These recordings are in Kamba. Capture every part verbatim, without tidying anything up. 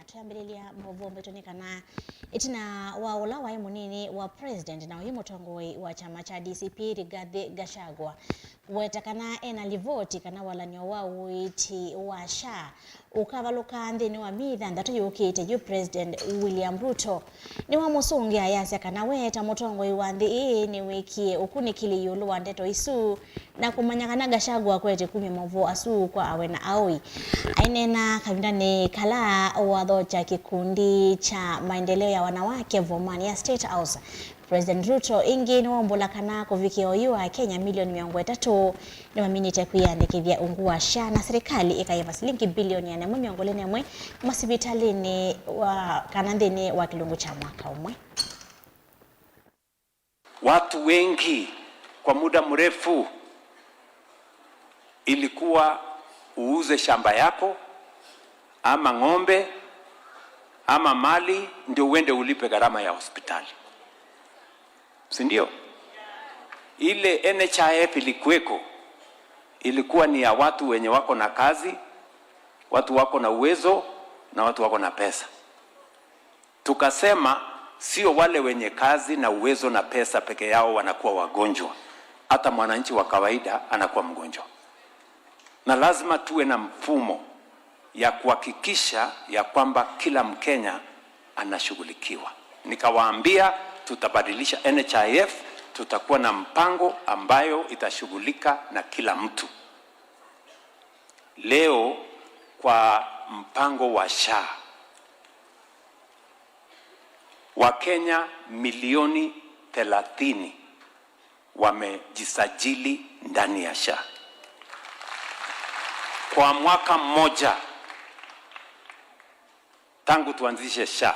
Twambĩlĩlya maũvoo maitũ nĩ kana ĩtina wa ũla waĩ mũnini wa president na ũyĩ mũtongoi wa kyama kya D C P Rigathi Gachagua kũweta kana ena livoti kana walany'o wa ũiiti wa SHA ũkavalũka nthĩnĩ wa myei thanthatũ yũkĩte, yu President William Ruto nĩwamũsũngĩa ayasya kana we ta mũtongoi wa nthĩ ĩĩ nĩwĩkie ũkunĩkĩli ĩũlũ wa ndeto isu na kũmanya kana Gachagua akwete kumya maũvoo asu kwa awe na aoi. Aineena kavindanĩ kala wathokya kĩkundi kya maendeleo ya wanawake Vomani ya State House, President Ruto ĩngĩ nĩwaumbũla kana kũvikĩa oyu Akenya milioni mĩongo ĩtatũ nĩmaminĩte kwĩyandĩkĩthya ungu wa SHA na serikali ĩkaĩva silingi bilioni ĩana ĩmwe mĩongo ĩlĩ na ĩmwe masivitalĩnĩ wa, kana nthĩnĩ wa kĩlungu kya mwaka ũmwe. Watu wengi kwa muda mrefu ilikuwa uuze shamba yako ama ng'ombe ama mali ndio uende ulipe gharama ya hospitali, si ndio? Ile N H I F ilikuweko, ilikuwa ni ya watu wenye wako na kazi, watu wako na uwezo na watu wako na pesa. Tukasema sio wale wenye kazi na uwezo na pesa peke yao wanakuwa wagonjwa, hata mwananchi wa kawaida anakuwa mgonjwa. Na lazima tuwe na mfumo ya kuhakikisha ya kwamba kila Mkenya anashughulikiwa. Nikawaambia tutabadilisha N H I F, tutakuwa na mpango ambayo itashughulika na kila mtu. Leo kwa mpango wa SHA, Wakenya milioni thelathini wamejisajili ndani ya SHA. Kwa mwaka mmoja tangu tuanzishe SHA,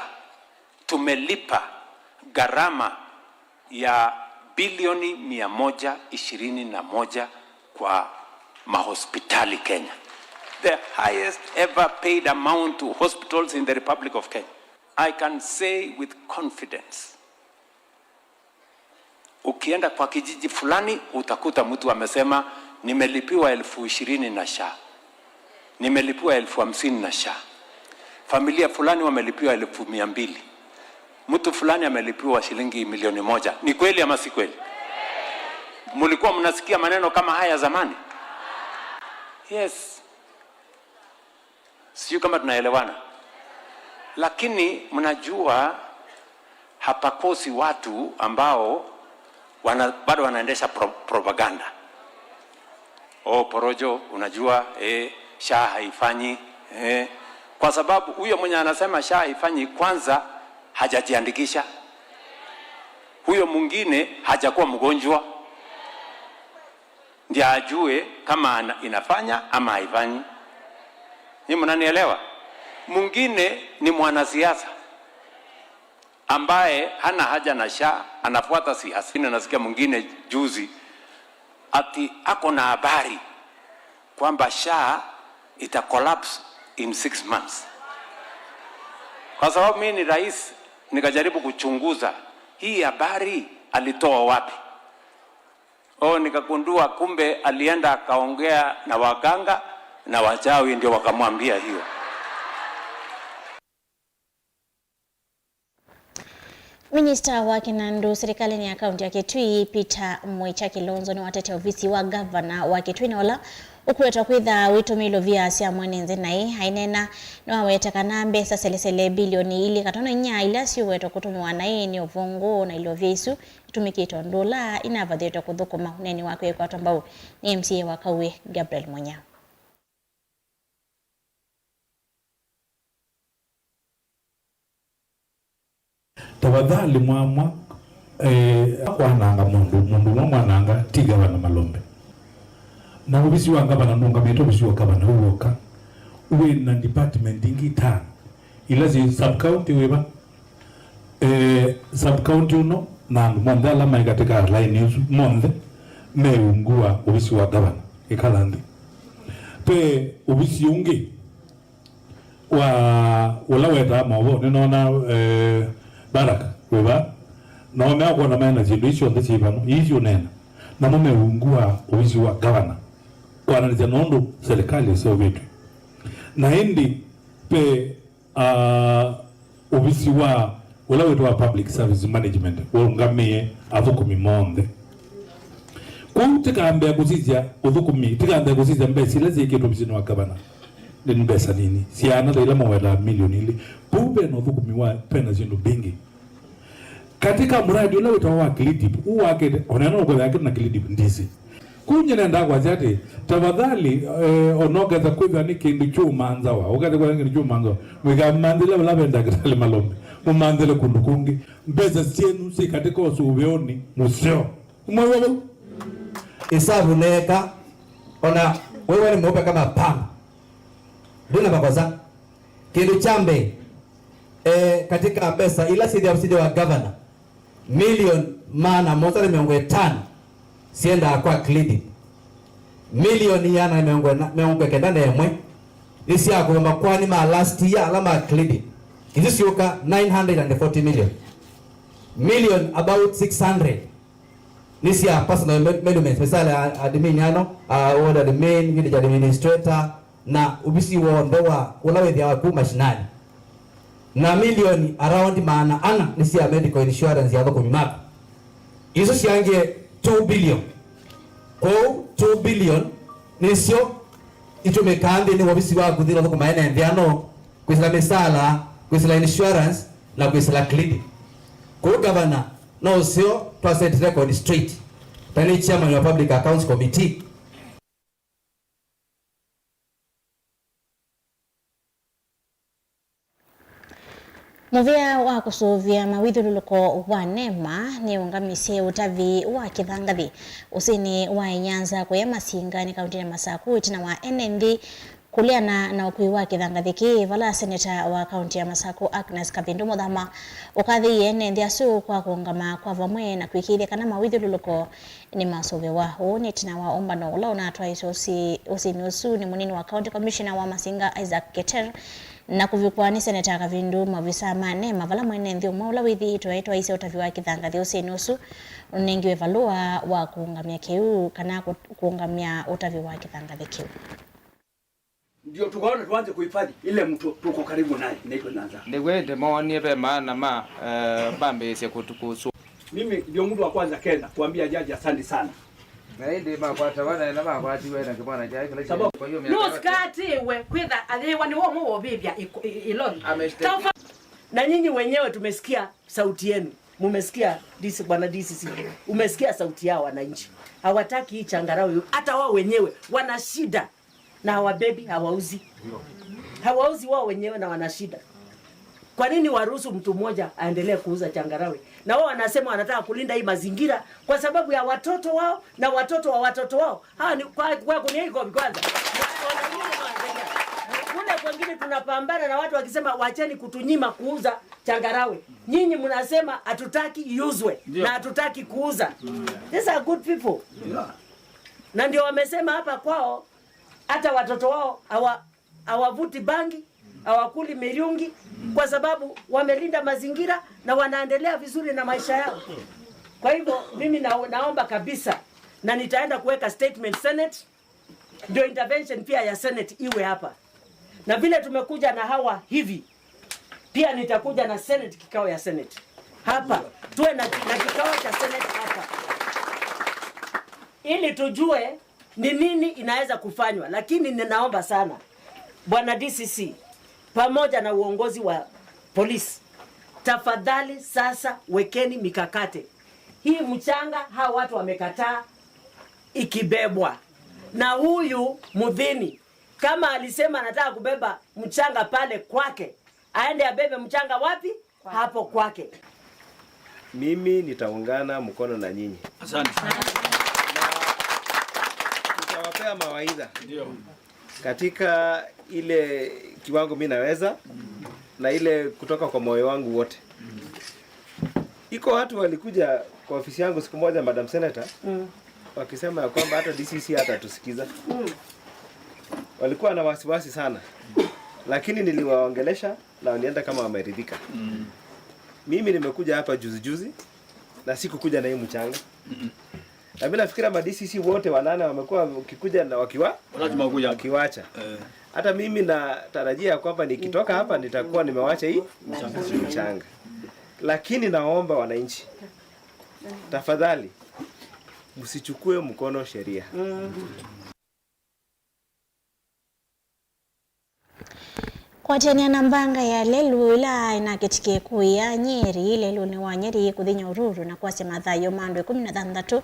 tumelipa gharama ya bilioni mia moja ishirini na moja kwa mahospitali Kenya. The highest ever paid amount to hospitals in the Republic of Kenya. I can say with confidence, ukienda kwa kijiji fulani, utakuta mtu amesema, "Nimelipiwa elfu ishirini na SHA. Nimelipiwa elfu hamsini na SHA. Familia fulani wamelipiwa elfu mia mbili. Mtu fulani amelipiwa shilingi milioni moja." Ni kweli ama si kweli? Mulikuwa mnasikia maneno kama haya zamani? Yes. Sijui kama tunaelewana. Lakini mnajua hapakosi watu ambao wana-, bado wanaendesha pro-, propaganda. "Oh, porojo, unajua, eh, SHA haifanyi, eh." Kwa sababu huyo mwenye anasema SHA haifanyi, kwanza hajajiandikisha. Huyo mwingine hajakuwa mgonjwa. Ndiye ajue kama ana-, inafanya ama haifanyi. Ni mnanielewa? Mwingine ni mwanasiasa ambaye hana haja na SHA, anafuata siasa. Nasikia mwingine juzi ati ako na habari kwamba SHA ita collapse in six months. Kwa sababu mimi ni rais, nikajaribu kuchunguza hii habari alitoa wapi. Oh, nikagundua kumbe alienda akaongea na waganga na wachawi ndio wakamwambia hiyo. Minista wa kĩnandũ serikalĩnĩ ya kaunti ya Kitui, Peter Mwĩkya Kilonzo, nĩwatete ovisi wa gavana wa Kitui na ũla ũkwetwa kwĩtha wĩtũmĩa ilovia sya mwene nthĩ naĩ. Aineena, nĩwaweta kana mbesa selesele bilioni ilĩ katono inya ila syĩwetwa kũtũmĩwa naĩ nĩ ũvũngũ na ilovia isu itũmĩkĩte ũndũ ũla inavathĩtwe kũthũkũma ũneeni wake wĩkwatwa mbau nĩ M C A wa Kauĩ, Gabriel Munya. Tafadhali mwamwa, eh, kwananga mũndũ, mũndũ ũmwe mwananga, ti gavana Malombe. Na ovisi wa gavana ndũngamĩte ovisi wa gavana wĩ w'oka. Wĩ na department ingĩ itano ila syĩ sub county wĩva? Eh, sub county ũno na andũ monthe ala maĩ katĩ ka laini ũsu monthe me ungu wa ovisi wa gavana ĩkala nthĩ. Ve ovisi ũngĩ wa ũla wetaa maũvoo, nĩnoona, eh, Baraka wĩva, nao meakwona maĩ na syĩndũ ii syonthe syĩ vano, ii syũneena, namo me ungu wa ovisi wa gavana kwananĩsya nũndũ serikali ĩseũvĩtw'e. Na ĩndĩ ve ah, ovisi wa ũla wĩtawa Public Service Management waũngamĩe athũkũmi monthe. Kwoou tĩkambĩa kũsisya ũthũkũmi, tĩkambĩa kũsisya mbesa ila syĩkĩtwe ovisinĩ wa gavana. Nĩ mbesa nini, syana ta ila mawetaa milioni ilĩ. Kwoou ve na ũthũkũmi wa, ve na syĩndũ mbingĩ. Katika mradi ũla wĩtawa wa Clean Dip, ũũ wakĩte, o na no ũkethĩa kĩndũ na Clean Dip, ndisi. Kũu nyie nendaa kwasya atĩ, tafadhali, eh, o na ũkethĩa kwĩthĩwa nĩ kĩndũ kyũmanthawa, ũkethĩa kwĩthĩwa nĩ kĩndũ kyũmanthawa, mũikamanthĩle vala ve ndakĩtalĩ malome, mũmanthĩle kũndũ kũngĩ. Mbesa syenyu syĩ katika ũsũvĩonĩ mũseo. Mwĩw'a vau? Ĩsavu neeka, o na wewe nĩ mweupe kama pamba. Ndwĩ na makosa. Kĩndũ kya mbee, eh, katika mbesa ila syĩthĩawa syĩthĩawa gavana, milioni maana mũonza na mĩongo ĩtano syendaa kwa Clean Dip. Milioni ĩana na mĩongo ĩna, mĩongo kenda na ĩmwe nĩ sya kũva makoani ma last year ala ma Clean Dip. Isu syũka nine hundred and forty million. Million about six hundred nĩ sya personal emoluments, mĩsaala ya admin ano, uh, ward admin, village administrator, na ovisi w'onthe wa ũla wĩthĩawa ku mashinani. Na milioni around maana ana nĩ sya medical insurance ya athũkũmi maku. Isu syangie two billion. Kwoou two billion nĩsyo itũmĩkaa nthĩnĩ wa ovisi waku nthĩnĩ wa athũkũma ene nthĩano, kwĩsĩla mĩsaala, kwĩsĩla insurance, na kwĩsĩla Clean Dip. Kwoou gavana, no ũseo twa set record straight. Ta nĩ chairman wa Public Accounts Committee. Mũvĩa wa kũsũvĩa mawĩthyũlũlũko wa NEMA nĩũngamisye ũtavĩ wa kĩthangathĩ ũsĩnĩ wa Inyanza kũya Masinga nĩ kaũntĩnĩ ya Masakũ ĩtina wa ene nthĩ kũleana na ũkui wa kĩthangathĩ kĩĩ, vala seneta wa kaũntĩ ya Masakũ Agnes Kapindu Muthama ũkathĩie ene nthĩ asu kwa kũũngama kwa vamwe na kũĩkĩĩthya kana mawĩthyũlũlũko nĩmasũvĩwa. Ũũ nĩ ĩtina wa ũmbano ũla ũnatwaĩswe ũsĩ-, ũsĩnĩ ũsu nĩ mũnini wa County Commissioner wa Masinga Isaac Keter na kũvikwa nĩ seneta Kapindu, maovisaa ma NEMA, vala mwene nthĩ ũmwe ũla wĩthĩĩtwe aitwaĩĩsya ũtavĩ wa kĩthangathĩ ũsĩnĩ ũsu nũnengiwe valũa wa kũũngamya kĩu kana kũ-, kũũngamya ũtavĩ wa kĩthangathĩ kĩu. Ndio tukaona tuanze kuhifadhi ile mto tuko karibu naye, inaitwa Nyanza. Nĩw'o ĩndĩ moonie ve maana ma, eh, mambĩĩsye kũtu-, kũsũ. Mimi ndio mtu wa kwanza Kenya kuambia jaji asante sana. Na ĩndĩ makwatawa na ĩla makwatiwe na kĩmwana kyaĩ kĩla. Sababu kyaĩ kwa hiyo miaka yote. Nũsikatĩwe kwĩtha ayĩwa nĩ womũ wovĩvya iko-, i-, iloni. Ameshtakiwa. Taufa-, na nyinyi wenyewe tumesikia sauti yenu. Mumesikia D C, bwana D C C. Umesikia sauti yao wananchi. Hawataki hii changarawe. Hata wao wenyewe wana shida. Na hawabebi, hawauzi. Hawauzi wao wenyewe na wana shida. Kwa nini waruhusu mtu mmoja aendelee kuuza changarawe? Na wao wanasema wanataka kulinda hii mazingira kwa sababu ya watoto wao na watoto wa watoto wao. Hawa ni kwa, kwa kunia iko kwanza. Kule kwengine tunapambana na watu wakisema, "Wacheni kutunyima kuuza changarawe." Nyinyi mnasema hatutaki iuzwe na hatutaki kuuza. These are good people. Na ndio wamesema hapa kwao, hata watoto wao hawa-, hawavuti bangi, hawakuli mirungi, kwa sababu wamelinda mazingira na wanaendelea vizuri na maisha yao. Kwa hivyo, mimi na-, naomba kabisa, na nitaenda kuweka statement Senate, ndio intervention pia ya Senate iwe hapa. Na vile tumekuja na hawa hivi, pia nitakuja na Senate, kikao ya Senate hapa, tuwe na, na kikao cha Senate hapa ili tujue ni nini inaweza kufanywa. Lakini ninaomba sana, bwana D C C, pamoja na uongozi wa polisi, tafadhali sasa wekeni mikakati. Hii mchanga hawa watu wamekataa ikibebwa. Na huyu Muthini, kama alisema anataka kubeba mchanga pale kwake, aende abebe mchanga wapi? Hapo kwake. Mimi nitaungana mkono na nyinyi. Asante. Nitawapea mawaidha. Ndio. Katika ile kiwango mi naweza na ile kutoka kwa moyo wangu wote. Iko watu walikuja kwa ofisi yangu siku moja, Madam Senator, wakisema ya kwamba hata D C C hatatusikiza. Walikuwa na wasiwasi sana. Lakini niliwaongelesha na walienda kama wameridhika. Mimi nimekuja hapa juzi juzi na sikukuja na hii mchanga. Na mimi nafikira ma D C C wote wanane wamekuwa wakikuja na wakiwa-, lazima kuja. Wakiwacha. Eh. Hata mimi natarajia ya kwamba nikitoka hapa nitakuwa nimewacha hii mchanga. Lakini naomba wananchi, tafadhali, msichukue mkono sheria. Kwatĩanĩa na mbanga ya lelũ ĩla ĩnakĩtikie kũĩa Nyeri, lelũnĩ wa Nyeri kũthi Nyahururu na kwasya mathayũ ma andũ ĩkũmi na thanthatũ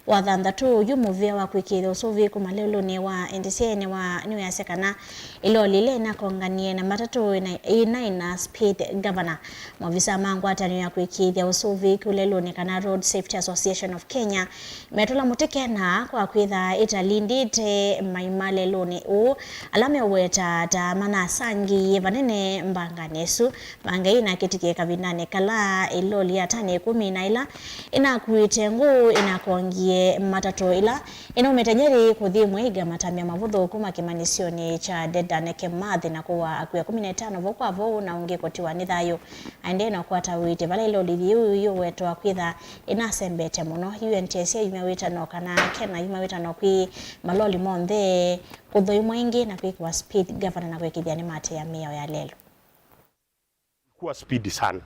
wa thanthatũ, yu mũvĩa wa kwĩkĩĩthya ũsũvĩĩku malelũnĩ wa N T C A nĩwa-, nĩweasya kana ĩloli ĩla ĩnakonganie na matatũ ĩna, ĩna, ĩna speed governor. Maovisa ma ngwatanĩo ya kwĩkĩĩthya ũsũvĩĩku lelũnĩ kana Road Safety Association of Kenya metũla mũtĩ kena kwa kwĩtha ĩtalindĩte maima lelũnĩ ũũ, ala meũweta ta manasangĩie vanene mbanganĩ ĩsu. Mbanga ĩĩ ĩnakĩtikie kavindanĩ kala ĩloli ya tani ĩkũmi na ĩla ĩnakuĩte ngũ ĩnakongie matatũ ĩla ĩnaumĩte Nyeri kũthi Mweiga matambya mavũthũ kuma kĩmanyĩsyonĩ kya Dedan Kimathi na kũwaa akũũ ĩkũmi na ĩtano vau kwa vau na ũngĩ kũtiwa nĩ thayũ. Aendee na ũkwata ũiiti vala ĩloli yĩu yĩũwetwa kwĩtha ĩnasembete mũno. U N T S A yumya wĩtano kana kena yumya wĩtano kwĩ maloli monthe kũthoimwa ĩngĩ na kwĩkĩwa speed governor na kũĩkĩĩthya nĩmatĩĩa mĩao ya lelũ. Kuwa speed sana.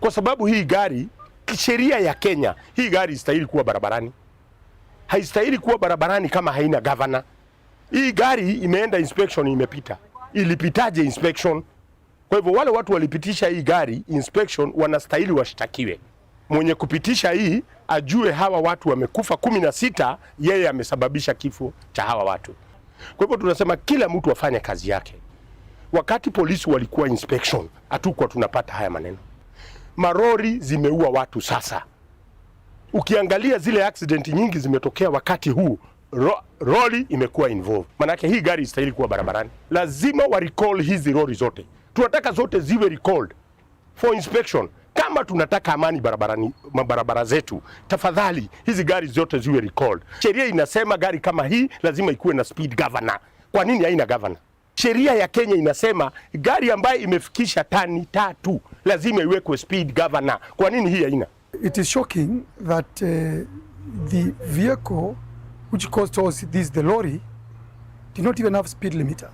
Kwa sababu hii gari, kisheria ya Kenya, hii gari haistahili kuwa barabarani. Haistahili kuwa barabarani kama haina gavana. Hii gari imeenda inspection, imepita. Ilipitaje inspection? Kwa hivyo wale watu walipitisha hii gari inspection wanastahili washtakiwe. Mwenye kupitisha hii ajue hawa watu wamekufa kumi na sita, yeye amesababisha kifo cha hawa watu. Kwa hivyo tunasema kila mtu afanye kazi yake. Wakati polisi walikuwa inspection, hatukuwa tunapata haya maneno. Marori zimeua watu sasa. Ukiangalia zile accident nyingi zimetokea wakati huu, ro-, lori imekuwa involved. Manake hii gari istahili kuwa barabarani. Lazima wa recall hizi lori zote. Tunataka zote ziwe recalled for inspection. Kama tunataka amani barabarani, mabarabara zetu, tafadhali hizi gari zote ziwe recalled. Sheria inasema gari kama hii lazima ikuwe na speed governor. Kwa nini haina governor? Sheria ya Kenya inasema gari ambayo imefikisha tani tatu lazima iwekwe speed governor. Kwa nini hii haina? It is shocking that uh, the vehicle which caused us this, the lorry, did not even have speed limiter,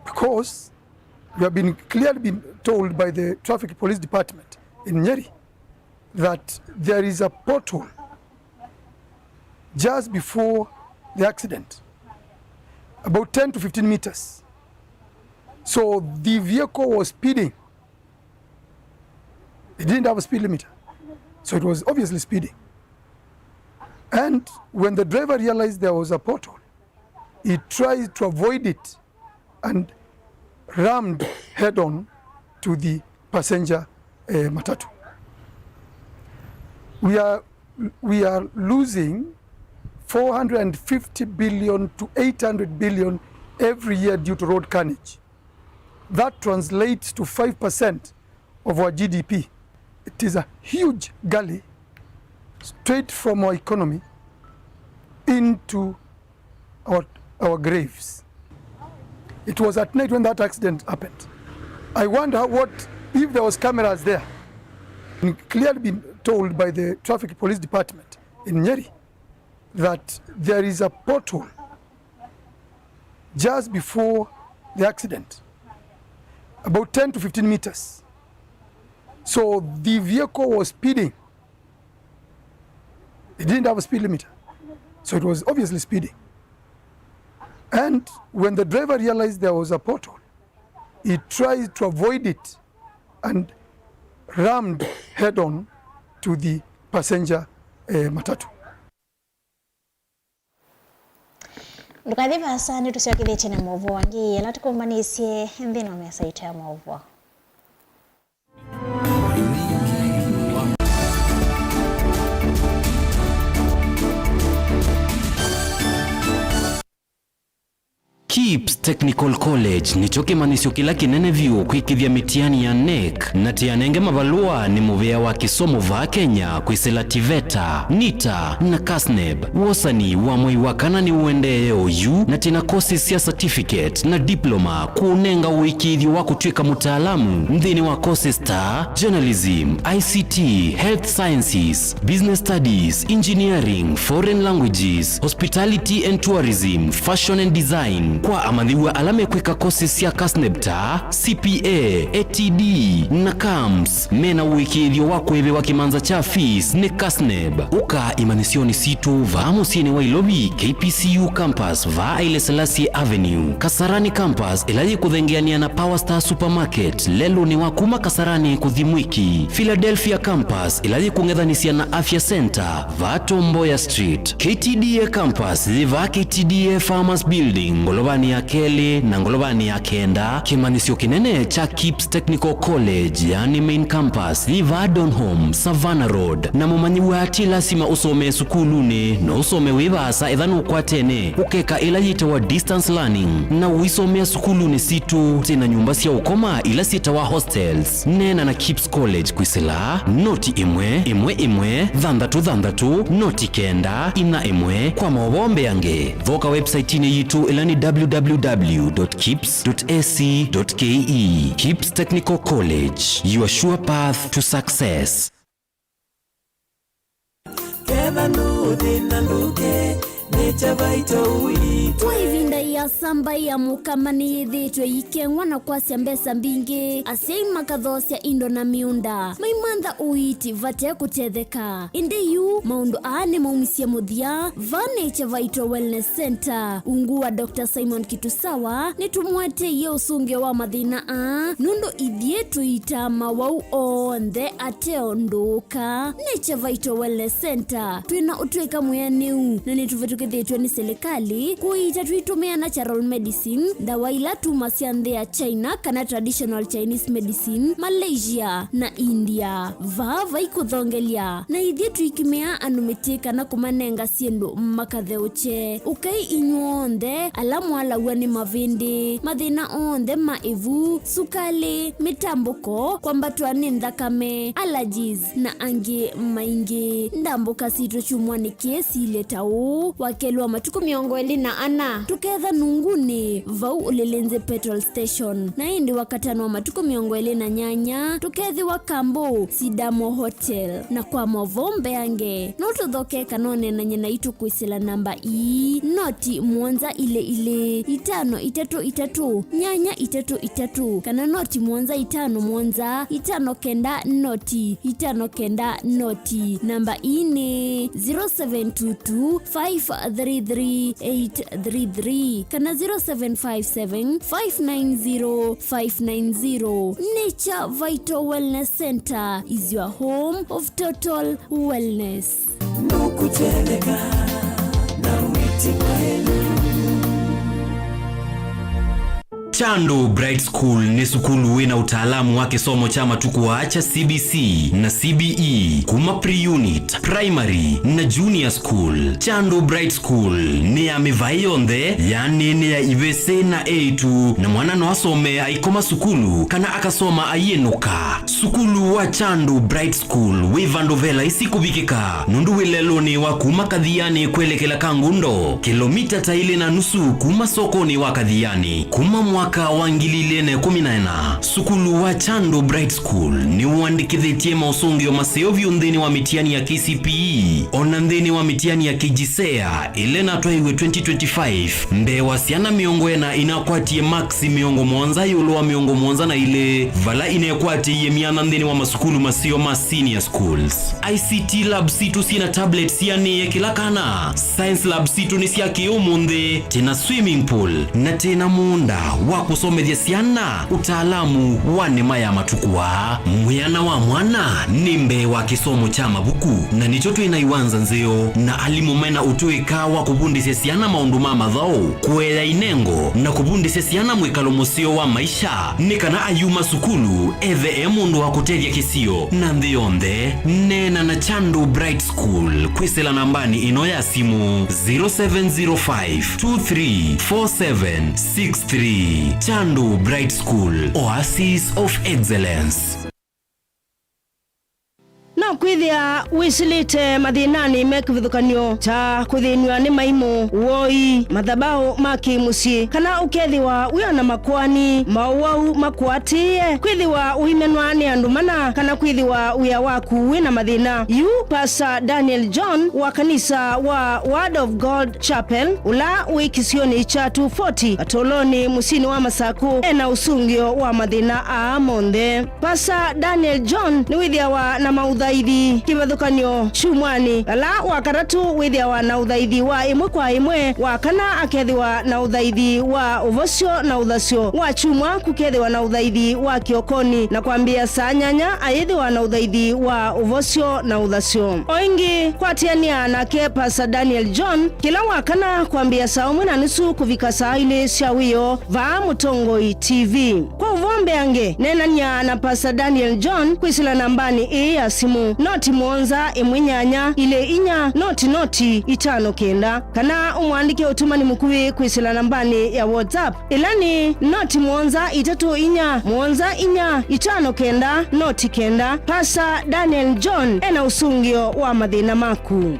because we have been clearly been told by the traffic police department in Nyeri that there is a pothole just before the accident, about ten to fifteen meters. So the vehicle was speeding. It didn't have a speed limiter. So it was obviously speeding. And when the driver realized there was a pothole, he tried to avoid it and rammed head on to the passenger uh, matatu. We are, we are losing four hundred fifty billion to eight hundred billion every year due to road carnage. That translates to five percent of our G D P. It is a huge gully straight from our economy into our, our graves. It was at night when that accident happened. I wonder what if there was cameras there. Clearly been told by the traffic police department in Nyeri that there is a pothole just before the accident, about ten to fifteen meters. So the vehicle was speeding. It didn't have a speed limiter. So it was obviously speeding. And when the driver realized there was a pothole, he tried to avoid it and rammed head on to the passenger uh, matatu. Ndũkathi vaasa, nĩtũsyokethĩtye na maũvoo angĩ ala tũkũmbanĩisye nthĩnĩ wa mesa itũ ya maũvoo. KIPS Technical College nĩkyo kĩmanyĩsyo kĩla kĩnene vyũ kwĩkĩthya mĩtiani ya NEC na tĩanenge mavalũa nĩ mũvĩa wa kĩsomo vaa Kenya kwĩsĩla TVETA, NITA na KASNEB. Wosani wa mwei wa kana nĩũendee oyu na twĩna courses sya certificate na diploma kũũnenga ũĩkĩĩthyo wa kũtw'ĩka mũtaalamu nthĩnĩ wa courses ta journalism, I C T, health sciences, business studies, engineering, foreign languages, hospitality and tourism, fashion and design, kwa Amanyĩw'a ala mekwĩka courses sya CASNEB ta C P A, A T D, na camps mena ũĩkĩĩthyo wa kũĩvĩwa kĩmanza kya fees nĩ CASNEB. Ũka imanyĩsyonĩ sitũ vaa mũsyĩnĩ wa Ilovi, K P C U campus vaa Haile Selassie Avenue, Kasarani campus ĩla yĩkũthengeanĩa na Power Star Supermarket lelũnĩ wa kuma Kasarani kũthi Mwiki, Philadelphia campus ĩla yĩkũng'ethanĩsya na Afya Center vaa Tom Mboya Street, K T D A campus yĩ vaa K T D A Farmers Building ngolovanĩ ya kelĩ na ngolovanĩ ya kenda, kĩmanyĩsyo kĩnene kya KIPS Technical College, yani main campus, yĩ vaa Donholm, Savannah Road. Na mũmanyĩw'a ti lasima ũsomee sukulunĩ, no ũsome wĩ vaasa etha nũkwatene ũkeka ĩla yĩtawa distance learning, na ũisomea sukulunĩ sitũ. Twĩ na nyũmba sya ũkoma ila syĩtawa hostels. Neena na KIPS College kwĩsĩla noti ĩmwe ĩmwe ĩmwe thanthatũ thanthatũ noti kenda inya ĩmwe. Kwa maũvoo mbeange, thoka website-inĩ yitũ ĩla nĩ W W W dot kips dot A C dot K E. KIPS Technical College, your sure path to success. Ketha ndũthĩna ndũke, nĩ kya vaito ũitwe. Kwa ĩvinda ĩasa, mbaĩ ya Mũkamba nĩyĩthĩĩtwe ĩikeng'wa na kwasya mbesa mbingĩ, asyai makathoosya indo na mĩũnda, maimantha ũiiti vate kũtetheka. Ĩndĩ yu maũndũ aa nĩmaumisye mũthya vaa Nature Vital Wellness Center, ungu wa Doctor Simon Kitusawa. Nĩtũmũeteie ũsũngĩo wa mathĩna aa nũndũ ithyĩ tũiitaa mawau onthe ate ũndũ ũka. Nature Vital Wellness Center, twĩ na ũtw'ĩka mwĩanĩu na nĩtũvĩtũkĩthĩtw'e nĩ silikalĩ kũiita tũitũmĩa natural medicine, ndawa ila tumasya nthĩ ya China kana traditional Chinese medicine, Malaysia, na India. Vaa vaikũthongelya, na ithyĩ tũikĩmĩaa andũ mĩtĩ kana kũmanenga syĩndũ makatheũkye. Ũkai inyw'onthe ala mwalaw'a nĩ mavĩndĩ, mathĩna onthe ma ĩvu, sukalĩ, mĩtambũko, kwambatwa nĩ nthakame, allergies, na angĩ maingĩ. Ndambũka sitũ kyumwanĩ kĩĩ silye ta ũũ: Wakelĩ wa matukũ mĩongo ĩlĩ na ana, tũketha Nungunĩ, vau Ulilinzi Petrol Station, na ĩndĩ Wakatano wa matukũ mĩongo ĩlĩ na nyanya, tũkethĩwa Kambu Sidamo Hotel. Na kwa maũvoo mbeange, no tũthoke kana ũneenany'e naitũ kwĩsĩla namba ii: noti mũonza ilĩ ilĩ, itano itatũ itatũ, nyanya itatũ itatũ, kana noti mũonza itano mũonza, itano kenda noti, itano kenda noti. Namba ii nĩ zero seven two two, five three three, eight three three kana zero seven five seven, five nine zero, five nine zero. Nature Vital Wellness Center is your home of total wellness. Nũkũtetheka na wĩti wa ĩlu. Chandu Bright School nĩ sukulu wĩ na ũtaalamu wa kĩsomo kya matukũ aa kya C B C na C B E, kuma pre-unit, primary, na junior school. Chandu Bright School nĩ ya mĩvaĩ yonthe, yaani nĩ ya ivĩsĩ na eĩtu, na mwana no asome aikoma sukulu kana akasoma aiĩnũka. Sukulu wa Chandu Bright School wĩ vandũ ve laisi kũvikĩka, nũndũ wĩ lelũnĩ wa kuma Kathiani kwelekela Kangundo, kĩlomita ta ilĩ na nusu kuma sokonĩ wa Kathiani. Kuma mwaka wa ngili ilĩ na ĩkũmi na ĩna, sukulu wa Chandu Bright School nĩũandĩkĩthĩtye maũsũngĩo maseo vyũ nthĩnĩ wa mĩtiani ya K C P E, o na nthĩnĩ wa mĩtiani ya K G S E A ĩla ĩnatwaiwe twenty twenty-five. Mbee wa syana mĩongo ĩna inakwatie maksi mĩongo mũonza ĩũlũ wa mĩongo mũonza na ilĩ, vala inekwatĩie myanya nthĩnĩ wa masukulu maseo ma senior schools. I C T lab sitũ syĩ na tablets sianĩe kĩla kana. Science lab sitũ nĩ sya kĩ-ũmũnthĩ, twĩ na swimming pool, na twĩ na mũũnda wa kũsomethya syana ũtaalamu wa nĩma ya matukũ aa. Mwĩana wa mwana nĩ mbee wa kĩsomo kya mavuku, na nĩkyo twĩ na iwanza nzeo na alimũ mena ũtũĩka wa kũvundĩsya syana maũndũ ma mathaũ, kũea inengo, na kũvundĩsya syana mwĩkalo mũseo wa maisha, nĩ kana ayuma sukulu ethe e mũndũ wa kũtethya kĩsio na nthĩ yonthe. Neena na Chandu Bright School kwĩsĩla nambanĩ ĩno ya simũ, zero seven zero five two three four seven six three. Chandu Bright School, Oasis of Excellence. Kwĩthĩa wĩsĩlĩte mathĩnanĩ me kĩvathũkany'o ta kũthĩnw'a nĩ maimũ, ũoi, mathabaũ ma kĩ-mũsyĩ, kana ũkethĩwa wĩ o na makoani, maũwau makũatĩĩe, kwĩthĩwa ũimenwa nĩ andũ mana, kana kwĩthĩwa wĩa waku wĩ na mathĩna. Yu Pastor Daniel John wa kanisa wa Word of God Chapel, ũla wĩ kĩsionĩ kya two forty, Katolonĩ, mũsyĩnĩ wa Masakũ, e na ũsũngĩo wa mathĩna aa monthe. Pastor Daniel John nĩwĩthĩawa na maũthaithi kĩvathũkany'o kyumwanĩ, vala wa katatũ wĩthĩawa na ũthaithi wa ĩmwe kwa ĩmwe, wa kana akethĩwa na ũthaithi wa ũvosyo na ũthasyo, wa kyumwa kũkethĩwa na ũthaithi wa kĩokonĩ, na kwambĩĩa saa nyanya ayĩthĩwa na ũthaithi wa ũvosyo na ũthasyo. O ĩngĩ, kwatĩanĩa nake Pastor Daniel John kĩla wa kana kwambĩĩa saa ũmwe na nusu kũvika saa ilĩ sya wĩoo vaa Mũtongoi T V. Kwa ũvoo mbeange, neenany'a na Pastor Daniel John kwĩsĩla nambanĩ ĩĩ ya simũ, noti mũonza ĩmwe nyanya ilĩ inya noti noti itano kenda, kana ũmũandĩke ũtũmani mũkuvĩ kwĩsĩla nambanĩ ya WhatsApp, ĩla nĩ noti mũonza itatũ inya mũonza inya itano kenda noti kenda. Pastor Daniel John e na ũsũngĩo wa mathĩna maku.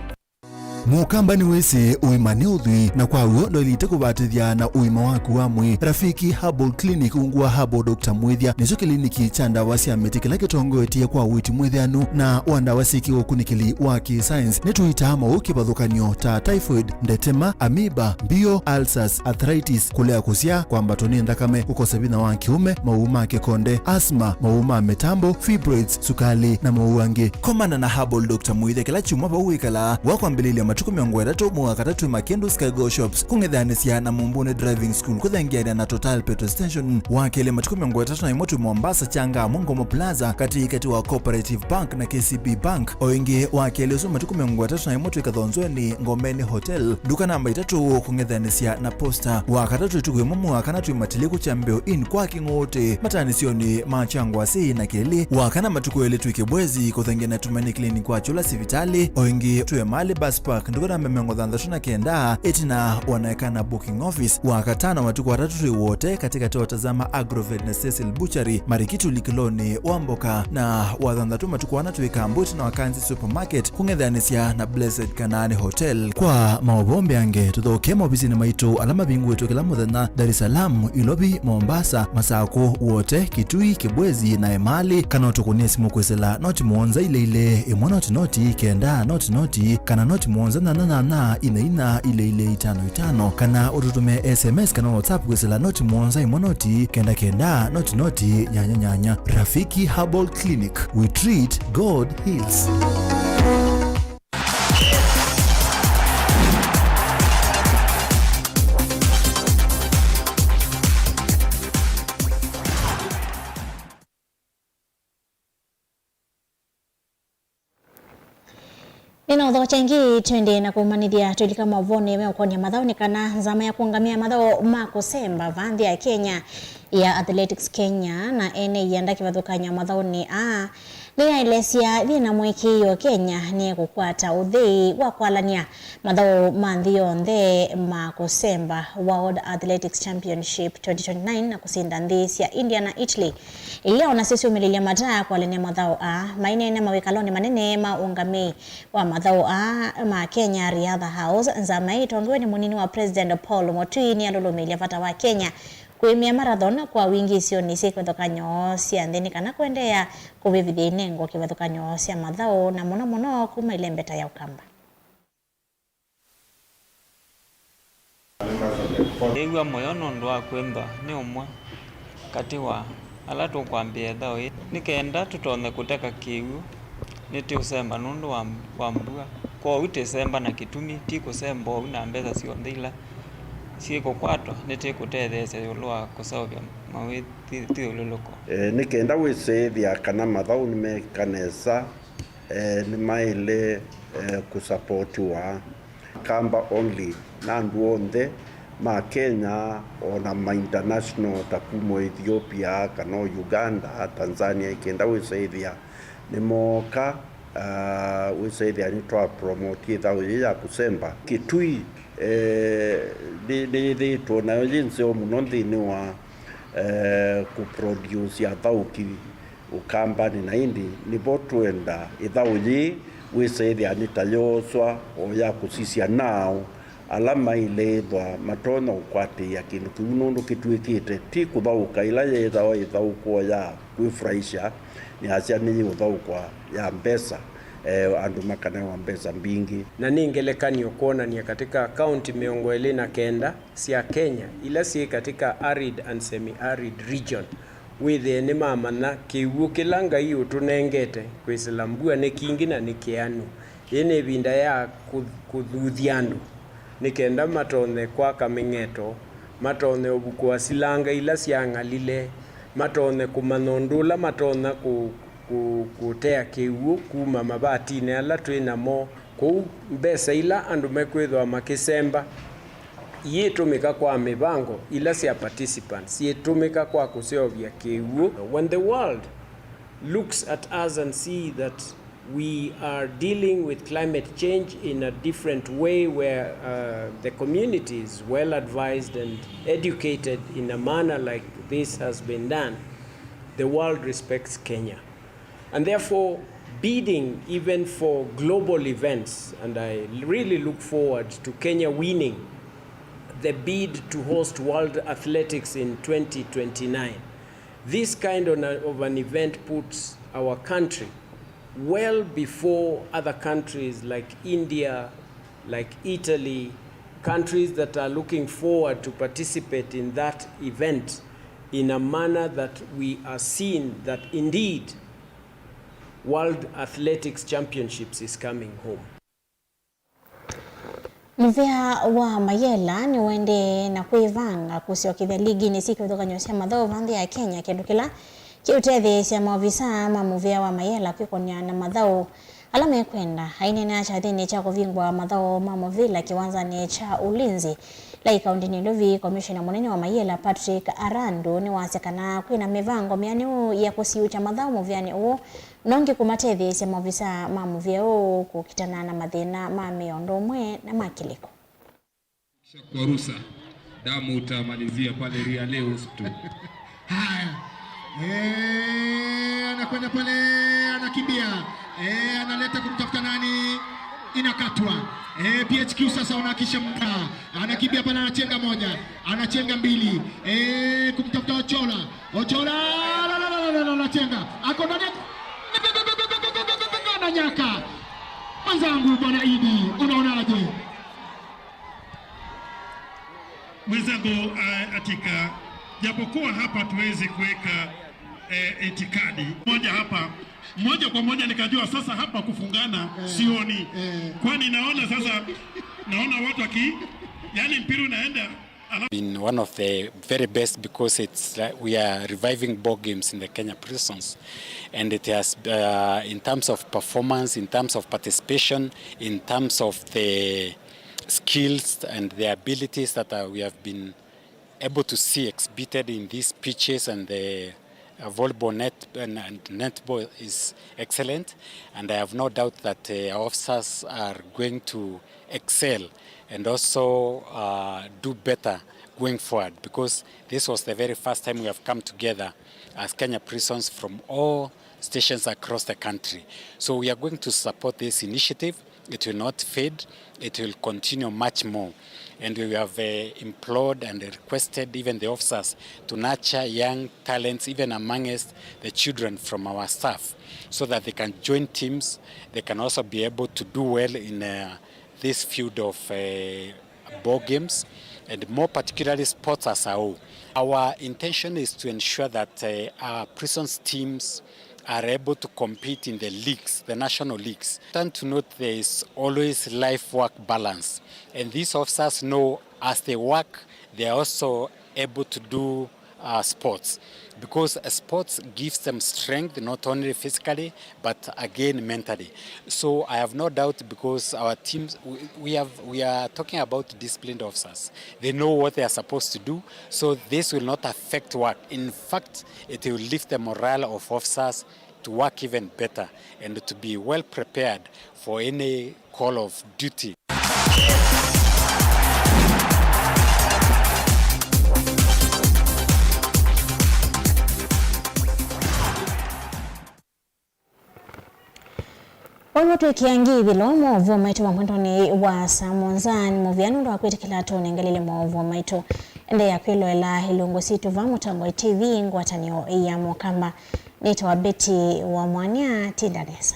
Mũkamba nĩwĩsĩ ũima nĩ ũthwii, na kwa w'o ndwaĩlĩte kũvatĩthya na ũima waku wa mwĩĩ. Rafiki Herbal Clinic, ungu wa Herbal Doctor Mwĩthya, nĩkyo kĩliniki kya ndawa sya mĩtĩ kĩla kĩtongoetye kwa ũiiti mwĩtheanu na wa ndawa syĩ kĩũkunĩkĩli wa kĩ-science. Nĩtũitaa maũũ kĩvathũkany'o ta typhoid, ndetema, amoeba, mbio, ulcers, arthritis, kũlea kũsyaa, kwambatwa nĩ nthakame, kũkosa vinya wa kĩũme, maũũ ma kĩkonde, asthma, maũũ ma mĩtambo, fibroids, sukalĩ, na maũũ angĩ. Komana na Herbal Doctor Mwĩthya kĩla kyumwa vau wĩkalaa, wa kwambĩlĩlya matukũ mĩongo ĩtatũ, mwei wa katatũ, Makĩndũ's Cargo Shops, kũng'ethanĩsya na Mumbuni Driving School, kũthengeanĩa na Total Petrol Station, wa kelĩ, matukũ mĩongo ĩtatũ na ĩmwe twĩ Mombasa, Changamwe, Ngomo Plaza, katĩ katĩ wa Cooperative Bank na K C B Bank. O ĩngĩ, wa kelĩ ũsu, matukũ mĩongo ĩtatũ na ĩmwe twĩ Kathonzweni, Ngomeni Hotel, nduka namba itatũ, kũng'ethanĩsya na Posta. Wa katatũ, ĩtukũ ĩmwe mwei wa kana twĩ Matiliku, Kyambeo Inn kwa Kĩng'ũũtĩ, matanĩsyonĩ ma Kyangwasĩ na kelĩ. Wa kana, matukũ elĩ twĩ Kĩbwezi, kũthengeanĩa na Tumaini Clinic kwa Kyũla sivitalĩ. O ĩngĩ, twĩ Emali Bus Park, nduka namba mĩongo thanthatũ na kenda, ĩtina wa Naekana Booking Office. Wa katano, matukũ atatũ twĩ Wote, katĩ katĩ wa Tazama Agrovet na Cecil Butchery, Marikiti ũlikĩlonĩ wa mboka, na wa thanthatũ, matukũ ana twĩ Kambu ĩtina wa Kanzi Supermarket, kũng'ethanĩsya na Blessed Kanaani Hotel. Kwa maũvoo mbeange, tũthoke maovisinĩ maitũ ala mavingũĩtwe kĩla mũthenya, Dar es Salaam, Ilovi, Mombasa, Masakũ, Wote, Kitui, Kibwezi, na Emali, kana ũtũkũnĩe simũ kwĩsĩla noti mũonza ilĩ ilĩ, ĩmwe noti noti, kenda noti noti, kana noti mũonza nyanya nyanya, ina ina, ilĩ ilĩ, itano itano, kana ũtũtũmĩe S M S kana WhatsApp kwĩsĩla noti mũonza ĩmwe noti, kenda kenda, noti noti, nyanya nyanya. Rafiki Herbal Clinic, we treat, God heals. Nĩnaũthokya ĩngĩ, twende na kũmanĩthya, twĩlika maũvonĩ meũkonia mathaũ nĩ kana nzama ya kũũngamĩa mathaũ ma kũsemba vaa nthĩ ya Kenya ya Athletics Kenya na ene ianda kĩvathũkany'o mathaũnĩ aa nĩyaelesya yĩna mũĩkĩĩo Kenya nĩkũkwata ũthei wa kwalany'a mathaũ ma nthĩ yonthe ma kũsemba, World Athletics Championship twenty twenty-nine, na kũsinda nthĩ sya India na Italy, ila o nasyo syũmĩlĩlya mataa kwalany'a mathaũ aa. Maineena mawĩkalonĩ manene ma ũngamĩi wa mathaũ aa ma Kenya Riadha House, nzama ĩĩ ĩtongoew'e nĩ mũnini wa President Paul Mutui nĩyalũlũmĩĩlya vata wa Kenya kwĩmĩa marathon kwa wingĩ isionĩ syĩ kĩvathũkany'o sya nthĩ nĩ kana kũendeea kũvĩvĩthya inengo kĩvathũkany'o sya mathaũ, na mũno mũno kuma ĩlembeta ya Ũkamba. Ndĩĩw'a mũyo nũndũ wa kwĩthwa nĩ ũmwe katĩ wa ala tũkwambĩĩa ĩthaũ yĩĩ. Nĩ kenda tũtonye kũteka kĩw'ũ, nĩtũũsemba nũndũ wa, wa mbua. Kwoou twĩsemba na kĩtumi, ti kũsemba oou na mbesa syonthe ila syĩkũkwatwa nĩtwĩkũtetheesya ĩũlũ wa kũseũvya mawĩthyũlũlũko. E, nĩ kenda wĩsĩĩthya kana mathaũ nĩmeeka nesa, e, nĩmaĩle, e, kũsapotiwa. Kamba only, na andũ onthe ma Kenya, o na ma international ta kuma Ethiopia, kana o Uganda, Tanzania, ĩ kenda wĩsĩĩthya nĩmooka, ah, wĩsĩĩthya nĩtwa promote ĩthaũ yĩĩ ya kũsemba. Kĩtui, eh, nĩ, nĩyĩthĩĩtwe nayo yĩ nzeo mũno nthĩnĩ wa, eh, kũproduce athaũki Ũkambanĩ, na ĩndĩ nĩvo twenda ĩthaũ yĩĩ wĩsa ĩthĩa nĩ ta yooswa o ya kũsisya naaũ ala maĩle ĩthwa matonya ũkwatĩĩa kĩndũ kĩu, nũndũ kĩtw'ĩkĩte ti kũthaũka. Ĩla yeethawa ĩthaũkũo ya kwĩfurahisha, nĩasya nĩyĩũthaũkwa ya mbesa, eh, andũ makanewa mbesa mbingĩ. Na nĩ ngelekany'o kwonany'a katika kaunti mĩongo ĩlĩ na kenda sya Kenya ila syĩ katika arid and semi-arid region, wĩthĩe nĩmamanya kĩw'ũ kĩla Ngai ũtũnengete kwĩsĩla mbua nĩ kingĩ na nĩ kĩanu. Yĩĩ nĩ ĩvinda ya kũ-, kũthuthya andũ nĩ kenda matonye kwaka mĩng'eto, matonye ũvukũa silanga ila syang'alile, matonye kũmanya ũndũ ũla matonya kũ-, kũ-, kũtea kĩw'ũ kuma mavatinĩ ala twĩ namo. Kwoou mbesa ila andũ mekwĩthĩwa makĩsemba iitũmĩka kwa mĩvango ila sya participants, iitũmĩka kwa kũseũvya kĩw'ũ. When the world looks at us and see that we are dealing with climate change in a different way, where, uh, the community is well advised and educated in a manner like this has been done, the world respects Kenya. And therefore, bidding even for global events, and I really look forward to Kenya winning the bid to host World Athletics in twenty twenty-nine. This kind of a, of an event puts our country well before other countries like India, like Italy, countries that are looking forward to participate in that event in a manner that we are seeing that indeed World Athletics Championships is coming home. Mũvĩa wa Mayela nĩũendee na kwĩvanga kũsyokethya liginĩ syĩ kĩvathũkany'o sya mathaũ va nthĩ ya Kenya, kĩndũ kĩla kĩũtetheesya maovisaa ma mũvĩa wa Mayela kwĩkony'a na mathaũ ala mekwenda. Aineenea kyathĩnĩ kya kũvingũa mathaũ ma mũvĩla kĩwanzanĩ kya Ulinzi Lai kaũntĩnĩ Nairobi, komishena mũnene wa Mayela Patrick Arandu nĩwasya kana kwĩna mĩvango mĩanĩu ya kũsiũkya mathaũ mũvĩanĩ ũũ, nongi kũmatetheesya maovisaa ma mũvĩa ũũ kũkitana na mathĩna ma mĩĩ o ũndũ ũmwe na ma kĩlĩko. Kisha kwa rusa, damu utamalizia pale Ria Leo tu. Haya. Eh, anakwenda pale, anakimbia. Eh, analeta kumtafuta nani? Inakatwa. Eh, P H Q sasa wanahakisha muda. Anakimbia pale, anachenga moja, anachenga mbili. Eh, kumtafuta Ochola. Ochola, la, la, la, anachenga. Ako ndani ya, ananyaka. Mwenzangu Bwana Idi, unaonaje? Mwenzangu, eh, Atika, japokuwa hapa tuwezi kuweka, eh, itikadi moja hapa, moja kwa moja nikajua sasa hapa kufungana, eh, sioni. Eh. Kwani naona sasa, naona watu waki-, yani mpira unaenda, alafu been one of the very best because it's like we are reviving ball games in the Kenya prisons, and it has, uh, in terms of performance, in terms of participation, in terms of the skills and the abilities that, uh, we have been able to see exhibited in these pitches and the, uh, volleyball net and, and netball is excellent, and I have no doubt that, uh, our officers are going to excel and also, uh, do better going forward, because this was the very first time we have come together as Kenya Prisons from all stations across the country. So we are going to support this initiative. It will not fade. It will continue much more. And we have, uh, implored and requested even the officers to nurture young talents, even amongst the children from our staff, so that they can join teams. They can also be able to do well in, uh, this field of, uh, ball games, and more particularly sports as a whole. Our intention is to ensure that, uh, our prisons teams are able to compete in the leagues, the national leagues. Important to note, there is always life-work balance, and these officers know as they work, they are also able to do, uh, sports, because, uh, sports gives them strength not only physically but again mentally. So I have no doubt, because our teams, we, we have, we are talking about disciplined officers. They know what they are supposed to do, so this will not affect work. In fact, it will lift the morale of officers to work even better and to be well prepared for any call of duty. Ũmwe twĩkĩa ngithĩlo maũvoo maitũ wa mwendonĩ wa saa mũonza, nĩ mũvea nũndũ wa kwĩtĩkĩla tũnengelele maũvoo maitũ. Endeea kwĩloela ilungu sitũ va Mũtamboi T V, ngwatanĩo ya Mũkamba. Nĩtawa Betty wa Mwania, tinda nesa.